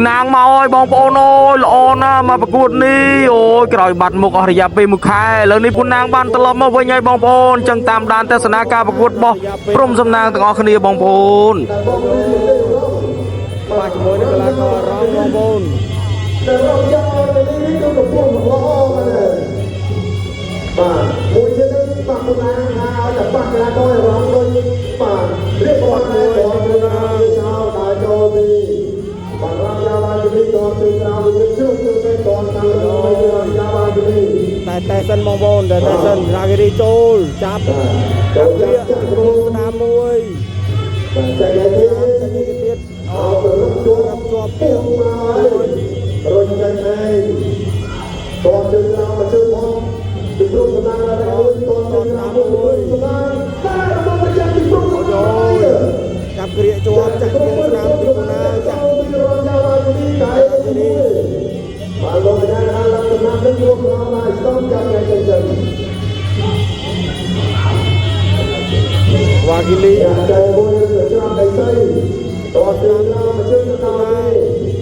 ណាងមកអើយបងប្អូនអើយល្អណាស់មកប្រកួតនេះអូយក្រោយបាត់មុខអស់រយៈពេលមួយខែឥឡូវនេះពូណាងបានត្រឡប់មកវិញហើយបងប្អូនចឹងតាមដានទស្សនាការប្រកួតរបស់ព្រំសំណាងទាំងអស់គ្នាបងប្អូន បាទជាមួយនឹងកីឡាកររងបងប្អូន តែរកយកទៅនេះគឺកំពុងល្អមែនទេបាទមួយទៀតហ្នឹងបាក់ខ្លួនឯងថាឲ្យតែបាក់កីឡាករឲ្យរងដូចបាទរៀបរាប់មួយខ្លួនឯងចោលដល់ចូលទីបាទរំយ៉ាបានទីតទៅក្រៅវិញជុំទៅតតាមរំយ៉ាបានទី តែតែសិនបងប្អូនតែតែសិនរ៉ាគិរីចូលចាប់ ចូល គ្រា ចាប់ ជង្គង់ស្ដាមមួយ បាទចាក់ទេ ចាញ់នេះទៀត អោទៅរកជួប ជាប់ ពុ ទៀត កមកហើយរញចេញឯងតទៅក្រៅមកជើងផងពីព្រោះសំណាងដល់មួយតទៅក្រៅមួយសំណាងតែរបស់ប្រចាំពីព្រោះសំណាង ចាប់គ្រាជាប់ចាក់ជង្គង់ស្ដាមពីពូណាចាក់ ពីរងយ៉ាបានទីតែបាទលោកអាចារ្យបានឡើងសំណាងនឹងព្រោះក្រៅមកស្ទប់ចាំចេញចេញ វ៉ាគីលី យ៉ាចៃមួយនឹងច្រំដៃសីតទៅក្រៅមកជើងទៅដល់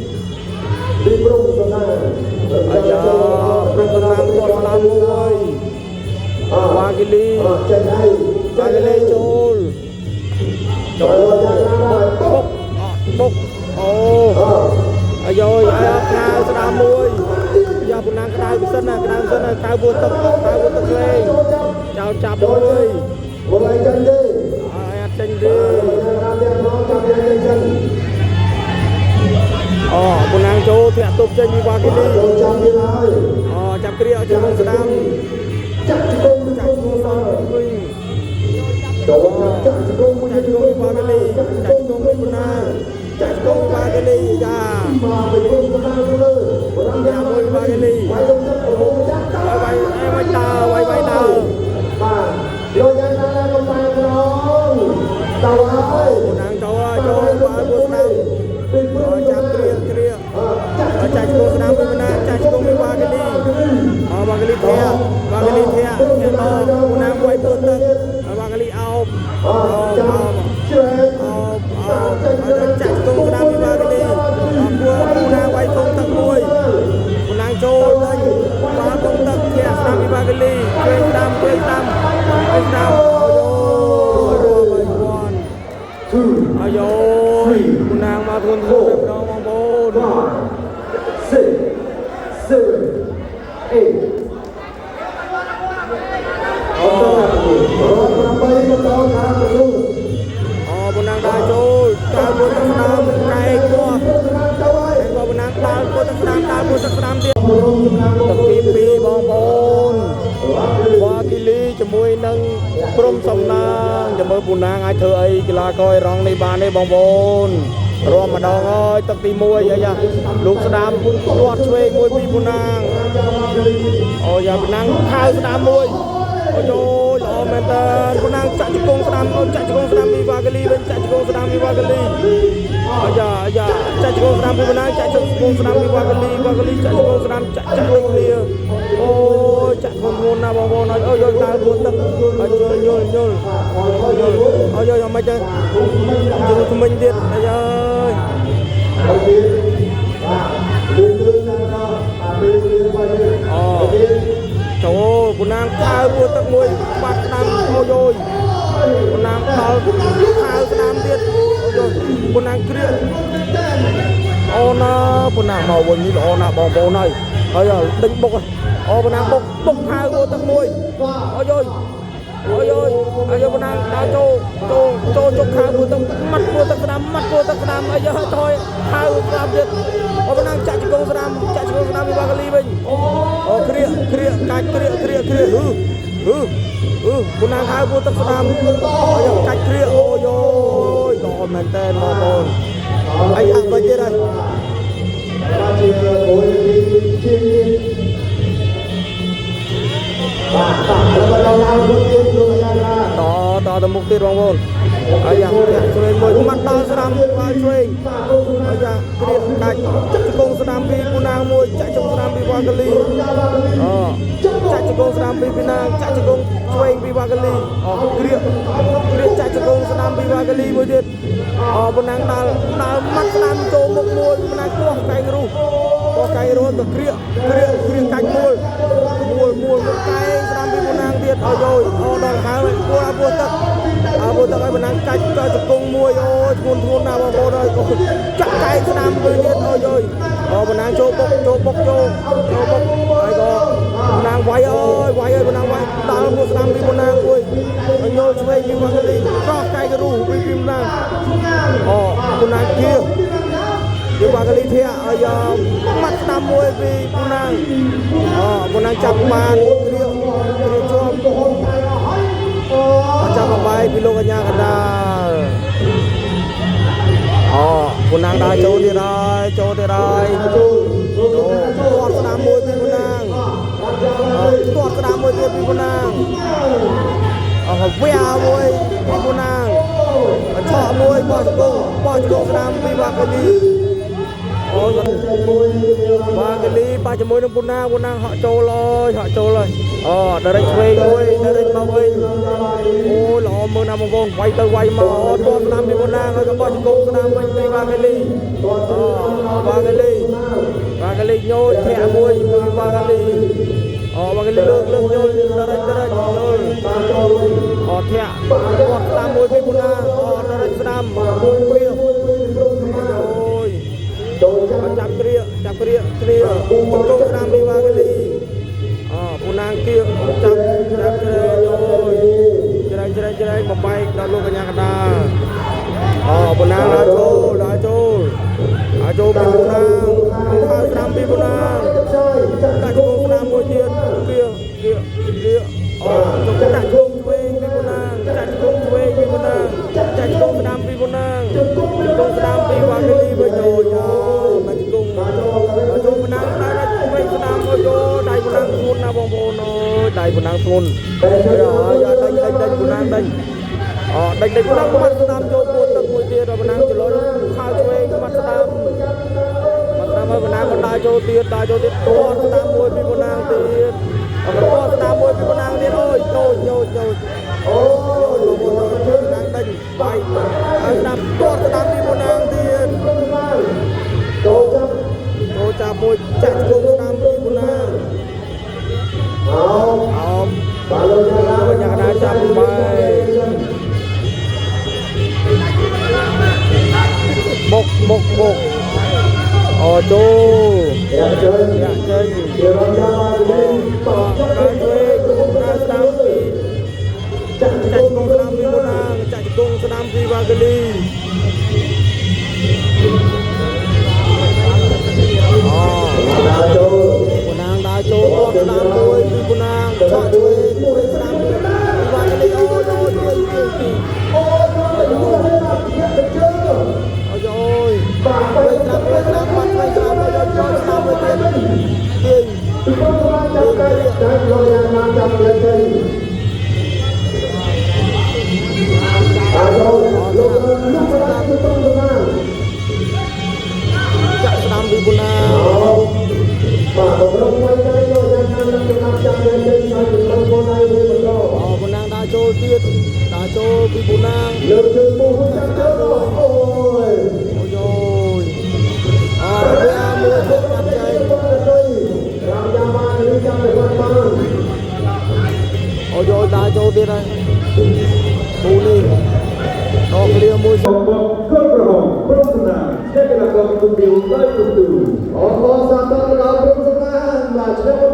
ពីព្រោះសំណាង អាយ៉ាព្រំសំណាងទាត់ស្ដាមមួយវ៉ាគីលី ចេញហើយ វ៉ាគីលីចូល ចូល បុកបុកអូអាយយអាក្តៅស្ដាមមួយយ៉ាពូណាងក្តៅពិសិនណាក្តៅពិសិនណាកៅពួរទឹកកៅពួរទឹកលេងចោលចាប់មួយ មកឲ្យចេញទេ អើអត់ចេញទេ តាមទាំងផងចាំយ៉ាងចេញចេញ អូពូណាងចូលធាក់ទប់ចេញពីវ៉ាគីលី ចូលចាំទៀតហើយ អូចាប់គ្រាឲ្យជង្គង់ស្ដាំ ចាក់ជង្គង់ ចាក់ជង្គង់សងវិញ ចូលចាក់ជង្គង់មួយ ចាក់ជង្គង់ពីវ៉ាគីលីចាក់ជង្គង់ពីពូណាងចាក់ជង្គង់ពីវ៉ាគីលីយ៉ា មកไปគុំទៅលើ យ៉ាមួយវ៉ាគីលី វាយលំទឹកអូចាក់ វាយវាយវាយដើវាយវាយដើ បាទយកយ៉ាងណាកំប៉ែក្រងតើហើយ ពូណាងចូលចូលបាល់ពួរស្ដាំ ពីព្រោះ ចាប់គ្រាគ្រា ចាក់ ចាក់ជង្គង់ស្ដាំពីពូណាងចាក់ជង្គង់ពីវ៉ាគីលីអវ៉ាគីលីធាវ៉ាគីលីធាធាដល់ពូណាងវាយពួរទឹកវ៉ាគីលីអោបអោបអោប ជ្រែក អោបអោបចាក់ជង្គង់ស្ដាំពីវ៉ាគីលីអពួរពូណាងវាយធំទឹកមួយពូណាងចូលដេញបាល់ធំទឹកធាស្ដាំពីវ៉ាគីលីឆ្វេងស្ដាំឆ្វេងស្ដាំឆ្វេងស្ដាំអូយរាប់ហើយវ៉ាន់ 2 អាយយពូណាងមកធ្ងន់ធ្ងរតែម្ដងបងប្អូន 5 6 7 8 អូ រក8បន្តខាងទៅ អូពូណាងដើរចូលដើរមួយទឹកស្ដាមកែកគាស់ ទៅហើយ តែបើពូណាងដើរមួយទឹកស្ដាមដើរមួយទឹកស្ដាមទៀតទឹកទី2បងប្អូនវ៉ាគីលីជាមួយនឹងព្រំសំណាងចាំមើលពូណាងអាចធ្វើអីកីឡាករអ៊ីរ៉ង់នេះបានទេបងប្អូនរាំម្ដងហើយទឹកទី1អាយ៉ាលោកស្ដាមទាត់ឆ្វេងមួយពីពូណាង អូយ៉ាប៉ុណ្ណឹងខៅស្ដាមមួយអូយល្អមែនតើប៉ុណ្ណឹងចាក់ជង្គង់ស្ដាមអូចាក់ជង្គង់ស្ដាមពីវ៉ាកាលីវិញចាក់ជង្គង់ស្ដាមពីវ៉ាកាលីអាយ៉ាអាយ៉ាចាក់ជង្គង់ស្ដាមពីប៉ុណ្ណឹងចាក់ជង្គង់ស្ដាមពីវ៉ាកាលីវ៉ាកាលីចាក់ជង្គង់ស្ដាមចាក់ចាក់ដូចគ្នាអូយចាក់ធ្ងន់ធ្ងរណាស់បងប្អូនអូយយដើរពួនទឹកអើយយល់យល់យល់យល់អូយយមិនទៅយល់ថ្មិញទៀតអាយអើយ ហើយទៀតបាទលឿនលឿនតាមដល់អាពេលលឿនបាយទៀត អូចូលប៉ុណ្ណាងខៅពួនទឹកមួយបាត់ស្ដាំអូយយ ប៉ុណ្ណាងដល់ខៅស្ដាមទៀតអូយប៉ុណ្ណាងគ្រាអូណាប៉ុណ្ណាងមកវិញនេះល្អណាស់បងប្អូនហើយហើយដេញបុកអូប៉ុណ្ណាងបុកបុកខៅអូទឹកមួយអូយអូយអូយអាយប៉ុណ្ណាងដើរចូលចូលចូលជុកខៅមួយទឹកម៉ាត់មួយទឹកស្ដាមម៉ាត់មួយទឹកស្ដាមអាយថយខៅស្ដាមទៀតអូប៉ុណ្ណាងចាក់ជង្គង់ស្ដាមចាក់ជង្គង់ស្ដាមពីបាកាលីវិញអូគ្រាគ្រាកាច់គ្រាគ្រាគ្រាហឺហឺ អឺគូណាងហៅពូទឹកស្ដាំអូយកាច់គ្រាអូយយល្អមែនតើបងប្អូនអីអត់វិញទៀតហើយ បាទជាមួយជាងបាទបាទដល់ដល់ឡើងមុខទៀតលោកអាចារ្យ តតទៅមុខទៀតបងប្អូនអាយ៉ាធាក់ឆ្វេងមួយម៉ាត់ដល់ស្ដាំដល់ឆ្វេងអាយ៉ាគ្រាកាច់ចាក់ជង្គង់ស្ដាំពីពូណាងមួយចាក់ជង្គង់ស្ដាំពីវ៉ាកាលីអូចាក់ ជង្គង់ស្ដាំពីពីណាងចាក់ជង្គង់ឆ្វេងពីវ៉ាកាលីអូក្រៀកក្រៀកចាក់ជង្គង់ស្ដាំពីវ៉ាកាលីមួយទៀតអូប៉ុណ្ណាងដាល់ដាល់ម៉ាត់ស្ដាំចូលមុខមួយប៉ុណ្ណាងទាស់កែងរុះទាស់កែងរុះក៏ក្រៀកក្រៀកក្រៀកកាច់មួលមួលមួលមួលកែងស្ដាំពីប៉ុណ្ណាងទៀតអូយអូដល់ហើយពួលអាពោះទឹកអាពោះទឹកឲ្យប៉ុណ្ណាងកាច់ចោលជង្គង់មួយអូយធ្ងន់ធ្ងន់ណាស់បងប្អូនអើយចាក់កែងស្ដាំមួយទៀតអូយអូប៉ុណ្ណាងចូលបុកចូលបុកចូលចូលបុកហើយក៏ប៉ុណ្ណាងវាយអើយវាយអើយប៉ុណ្ណាងវាយដល់មួយស្ដាំពីប៉ុណ្ណាងមួយញល់ឆ្វេងពីវ៉ាកាលីកោះកែងរុះពីពីប៉ុណ្ណាងអូប៉ុណ្ណាងគៀពីវ៉ាកាលីធាឲ្យម៉ាត់ស្ដាំមួយពីប៉ុណ្ណាងអូប៉ុណ្ណាងចាប់បានគ្រាគ្រាជាប់ចាប់បាយពីលោកកញ្ញាកណ្ដាលអូប៉ុណ្ណាងដើរចូលទៀតហើយចូលទៀតហើយចូលទាត់ស្ដាំមួយពីប៉ុណ្ណាងទាត់ស្ដាំមួយទៀតពីប៉ុណ្ណាងអស់វះមួយពីប៉ុណ្ណាងឆក់មួយបោះជង្គង់បោះជង្គង់ស្ដាំពីវ៉ាកាលីអូវ៉ាកាលីប៉ះជាមួយនឹងប៉ុណ្ណាប៉ុណ្ណាហក់ចូលហើយហក់ចូលហើយអូដរិចឆ្វេងមួយដរិចមកវិញអូល្អមើលណាបងប្អូនវាយទៅវាយមកអូទាត់ស្ដាំពីប៉ុណ្ណាហើយក៏បោះជង្គង់ស្ដាំវិញពីវ៉ាកាលីអូវ៉ាកាលីវ៉ាកាលីញោធាក់មួយពីវ៉ាកាលីអូវ៉ាកាលីលើកលើកញោដរិចដរិចញោអូធាក់ទាត់ស្ដាំមួយពីប៉ុណ្ណាអូដរិចស្ដាំព្រាអូយចាប់គ្រាចាប់គ្រាគ្រាជង្គង់ស្ដាំពីវ៉ាកាលីអូពូណាងគៀចាប់ចាប់ជ្រែងអូយជ្រែងជ្រែងជ្រែងបំបែកដល់លោកកញ្ញាកណ្ដាលអូពូណាងដើរចូលដើរចូលដើរចូលពីពូណាងដើរស្ដាំពីពូណាងដាក់ជង្គង់ស្ដាំមួយទៀតគៀគៀគៀអូចាក់ជង្គង់ឆ្វេងពីពូណាងចាក់ជង្គង់ឆ្វេងពីពូណាងចាក់ជង្គង់ស្ដាំពីពូណាងជង្គង់ស្ដាំពីវ៉ាកាលីវិញអូយមកជង្គង់មកជង្គង់ពូណាងដើរឆ្វេងស្ដាំអូយដៃពូណាងធ្ងន់ណាស់បងប្អូនអើយដៃពូណាងធ្ងន់ហើយដេញដេញដេញពូណាងដេញអូដេញដេញពូណាងបាត់ស្ដាំចូលពួតទឹកមួយទៀតដល់ពូណាងចលនាខោឆ្វេងបាត់ស្ដាំបាត់ស្ដាំហើយពូណាងក៏ដើរចូលទៀតដើរចូលទៀតទាត់ស្ដាំមួយពីពូណាងទៀតអត់ទាត់ស្ដាំមួយពីពូណាងទៀតអូយតូចញោចញោចអូយបងប្អូនពូណាងដេញបាយហើយស្ដាំទាត់ស្ដាំពីពូណាងទៀតចូលចាប់ចូលចាប់មួយចាក់ជង្គង់ស្ដាំពីពូណាងអោមបាទលោកកញ្ញាចាប់បាយបុកបុកបុកអូចូលយ៉ាចេញយ៉ាចេញដើរឆ្វេងដើរស្ដាំពីចាក់ជង្គង់ស្ដាំពីមុនណាចាក់ជង្គង់ស្ដាំពីវ៉ាកាលីអូពុណាងដើរចូលអត់ស្ដាំមួយពីពុណាងឆក់ឆ្វេងមួយស្ដាំពីវ៉ាកាលីអូយអូយទីទីទីអូយអូយបាត់ស្ដាំស្ដាំបាត់ស្ដាំអូយចូលស្ដាំមួយទៀតទាញទាញគ្រាចាក់ស្ដាំពីពុណាអូពុណាងដើរចូលទៀតដើរចូលពីពុណាង លើកជើងពោះចាំជើងអូយ អូយអូយអរវាមួយទៀតបាត់ចែក រាមយ៉ាបានឬចាំទៅគាត់បាន អូយអូយដើរចូលទៀតហើយគូនេះដកឃ្លាមួយ បងបងគល់ក្រហមព្រមសំណាងឆ្នះកីឡាករគុំឌីវដៃគុំទូ អរគុណសាទរដល់ព្រមសំណាងបាទឆ្នះ